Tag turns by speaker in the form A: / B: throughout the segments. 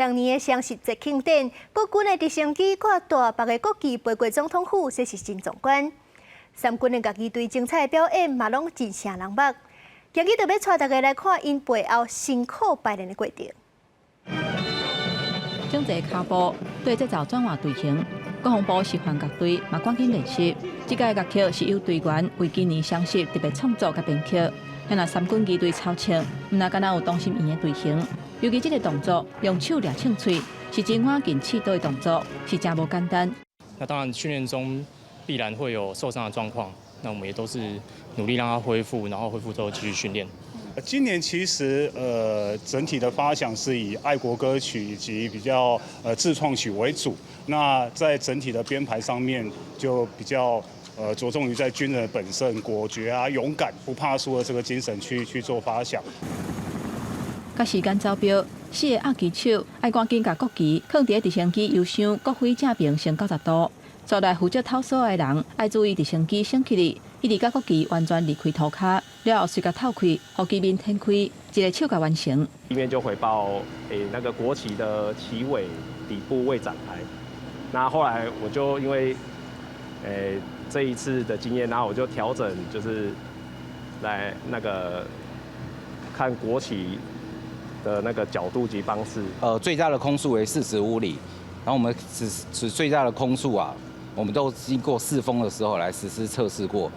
A: 當年的雙十節慶典，國軍的直升機掛大白的國旗飛過總統府，這是真壯觀。三軍的樂儀隊精彩的表演嘛，攏真爍人目。今日就欲帶大家來看𪜶背後辛苦排練的過程。
B: 整齊跤步對節奏轉換隊形，國防部示範樂隊嘛趕緊練習。這屆樂曲是由隊員為今年雙十特別創作佮編曲。遐若三軍儀隊操唱，毋若敢若有同心圓的隊形。尤其這個動作，用手掠槍喙，是真倚近刺刀的動作，是誠無簡單。
C: 那當然訓練中必然會有受傷的狀況，那我們也都是努力讓他恢復，然後恢復之後繼續訓練。
D: 今年其實整體的發想是以愛國歌曲以及比較自創曲為主。那在整體的編排上面就比較着重於在軍人本身果決啊、勇敢、不怕輸的這個精神去做發想。
B: 佮時間走標，四个押旗手愛趕緊共國旗囥佇直升機油箱國徽正爿升90度。紲來負責透索的人愛注意直升機升起來，一直共國旗完全離開塗跤，了後隨共透氣，予機面展開，一个手共完成。
E: 地面就回報，那個國旗的旗尾底部未展開。那後來我就因為，這一次的經驗，然後我就調整，就是來那個看國旗的那個角度及方式。
F: 最大的空速為45里，然後我們此最大的空速啊，我們都經過試風的時候來實施測試過，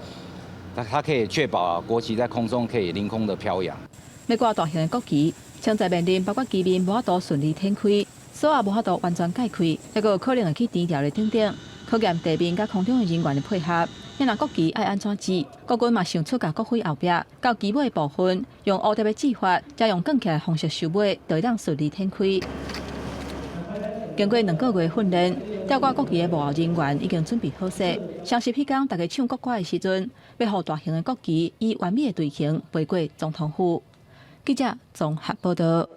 F: 那它可以確保啊國旗在空中可以凌空的飄揚。
B: 欲掛大型的國旗，潛在面臨包括機面無法度順利展開，索仔無法度完全解開，抑閣有可能會起甜潮的等等，考驗地面佮空中的人員的配合。若國旗愛按怎折，國軍嘛想出共國徽後壁到旗尾的部分，用蝴蝶的折法，再用捲起來方式收尾，就會當順利展開。經過2個月訓練，吊掛國旗的幕後人員已經準備好勢。雙十彼工，大家唱國歌的時陣，欲予大型的國旗以完美的隊形飛過總統府。記者綜合報道。